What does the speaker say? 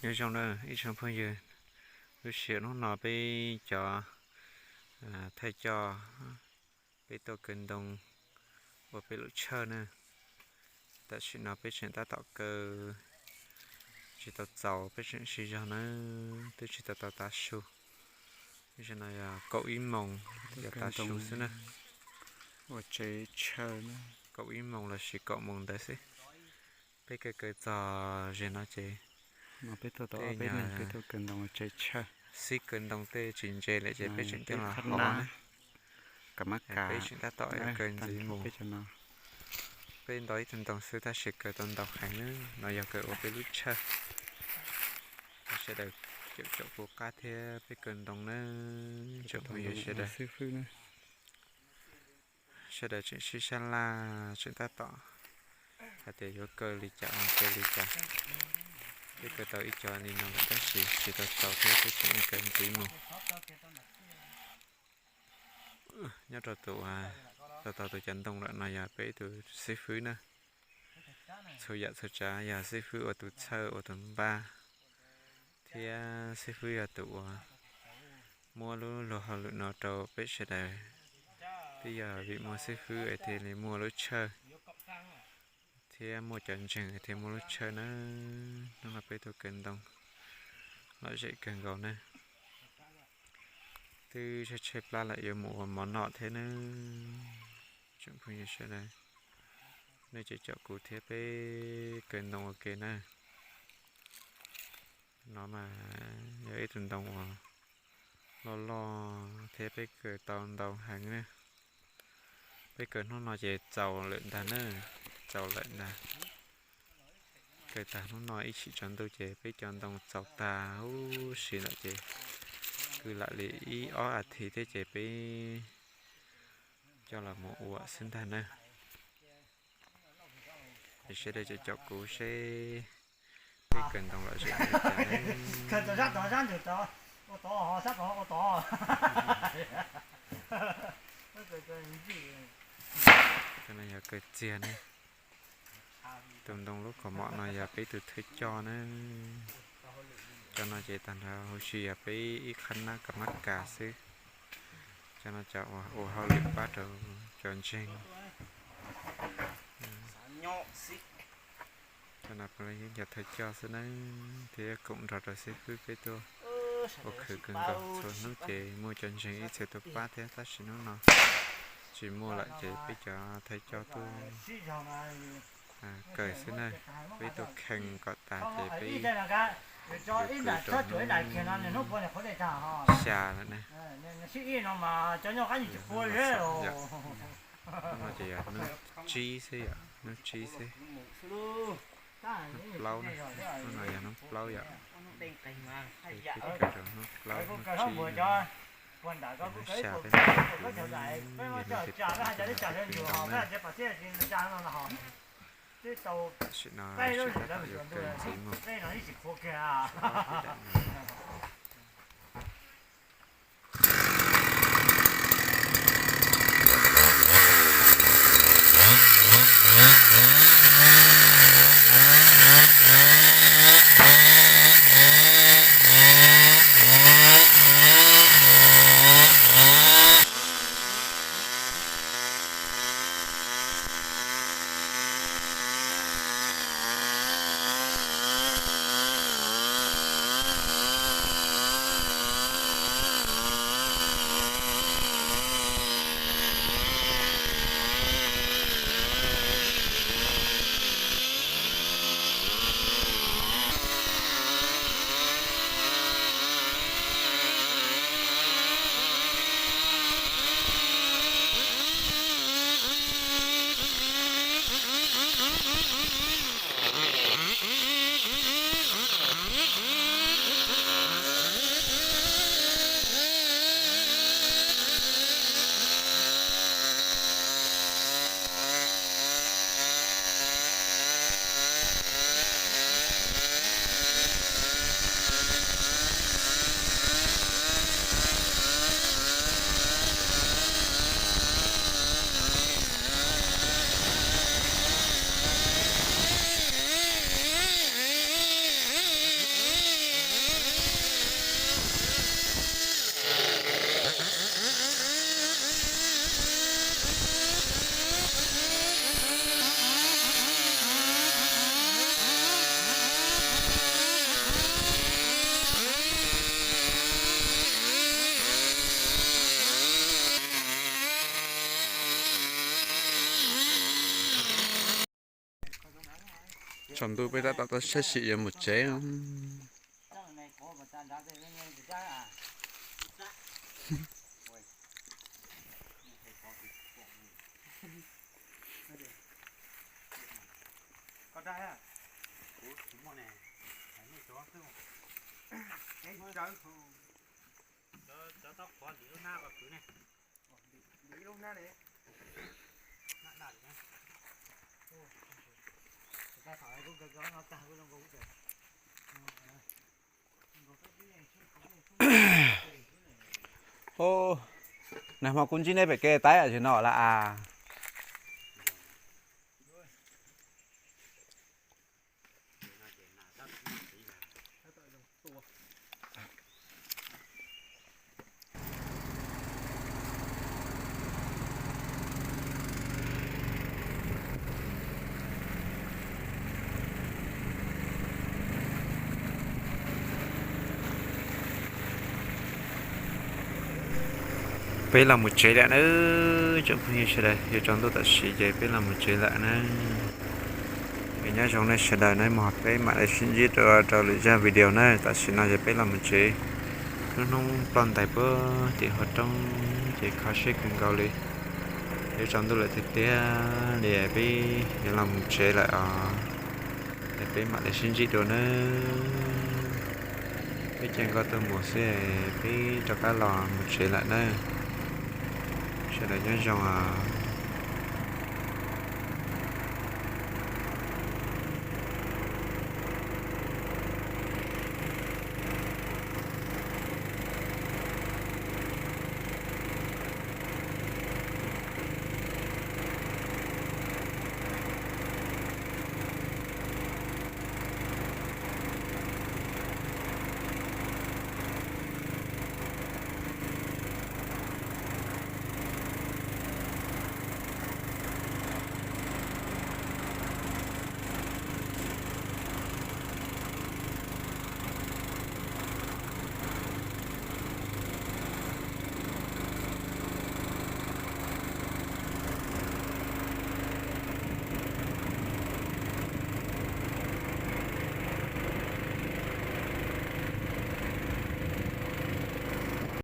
Nyob zoo na ib tsoom phooj ywg, lub sij hawm hnub no peb cov thawj coj peb tuaj kaw ntoo ua peb lub tshawj na. Tam sim no peb tseem tab tom kaw tsis tau txaus, peb tseem sib zog na, twb tsis tau tau tav su. Tam sim no yog kaum ib moos yog tav su xwb na. Ua tsev tshawj, kaum ib moos lossis kaum moos ntawd xwb. Peb kaw kaw txog ze no ces peb tuaj tau ob peb neeg, peb tuaj kaw ntoo ua tsev tshawj. Xib kaw ntoo tej tsis ntse lawm ces peb tseem coj los hov na. Peb tseem tab tom kaw ntxiv mus. Peb nto ib tug ntoo xwb tab sis kaw tau ntau heev na, no yog kaw ua peb lub tshawj. Sawv daws caum caum kuv qab thiab peb kaw ntoo na, tsoom phooj ywg sawv daws. Sawv daws tseem sib sab laj, tseem tab tom hais tias yuav kaw li cas kaw li cas. Peb kaw tau ib co li no lawm tab sis tsis tau txaus thiab, peb tseem kaw ntxiv mus. Nyob rau tus tau tau tus cov ntoo lawm no yog peb tus xib fwb na. Txhua yam txhua tsav yog xib fwb ua tus txhawj ua tus npaj, thiab xib fwb yog tus uas muab lub luag hauj lwm no rau peb sawv daws. Twb yog vim muaj xib fwb es thiaj li muaj lub tshawj, thiab muaj cov ntseeg es thiaj muaj lub tshawj na. Hnub no peb tuaj kaw ntoo lom zem kawg nkaus na. Twb tshaib tshaib plab lawm yuav mus ua mov noj thiab na. Tsoom phooj ywg sawv daws, nej caum caum kuv thiab peb kaw ntoo ua ke na. No mas yog ib tug ntoo uas loj loj thiab peb kaw tau ntau heev na. Peb kaw hnub no ces txaus lawm ntag na, txaus lawm ntag. Kaw tag hnub no ib chim tsaus ntuj ces peb cov ntoo txaus tag huv si lawm ces kwv lam li ib ob as thiv thiab ces peb coj los mus ua xwb ntag na. Es sawv daws caum caum kuv seb peb kaw ntoo lom zem li cas. Cov no yog kaw txiag ne. Tus ntoo lub kaus mom no yog peb tus thawj coj na. Cov no ces tag nrho huv si yog peb ib qhab nab kav mab kas xwb. Cov no cov uas ua hauj lwm pab rau cov ntseeg. Cov no puav leej yog cov thawj coj xwb na, thiab koom nrog rau xib fwb peb tuaj ua khwv kawg nkaus. Txhua hnub ces muaj cov ntseeg ib txhia tuaj pab thiab, tab sis hnub no tsis muaj lawm ces peb cov thawj coj tuaj kaw xwb na. Peb tuaj kheej kom tas ces peb yuav kwv rau hnub xya lawm na. Hnub no ces yog hnub tsib xwb yom, hnub tsib xwb. Hnub plaub na, hnub no yog hnub plaub yom. Peb kaw rau hnub plaub, hnub tsib, hnub xya thiab na. Yog nej tiv pom no ces nej kwv ntau na. Tam sim no sawv daws tab tom yuav kaw ntxiv mus. Tsaus ntuj peb tab tom tau saib xyuas yuav mus tsev. Nag hmo kuv ntsib neb pem kev taib tam sim no lawm as. Peb los mus tsev lawm nawb, tsoom phooj ywg sawv daws, yuav tsaus ntuj tam sim ces peb los mus tsev lawm nawb. Es nyob zoo nej sawv daws nawb, mus peb mam li sib ntsib dua rau lwm zaj video nawb. Tam sim no ces peb los mus tsev, lub hnub ploj ntais puag tim hauv roob ces kho siab kawg nkaus li. Yuav tsaus ntuj lawm tiag tiag li, peb yuav los mus tsev lawm os. Es peb mam li sib ntsib dua nawb. Peb caij nkoj tuaj mus xwb, peb rov qab los mus tsev lawm nawb. Sawv daws nyob zoo os.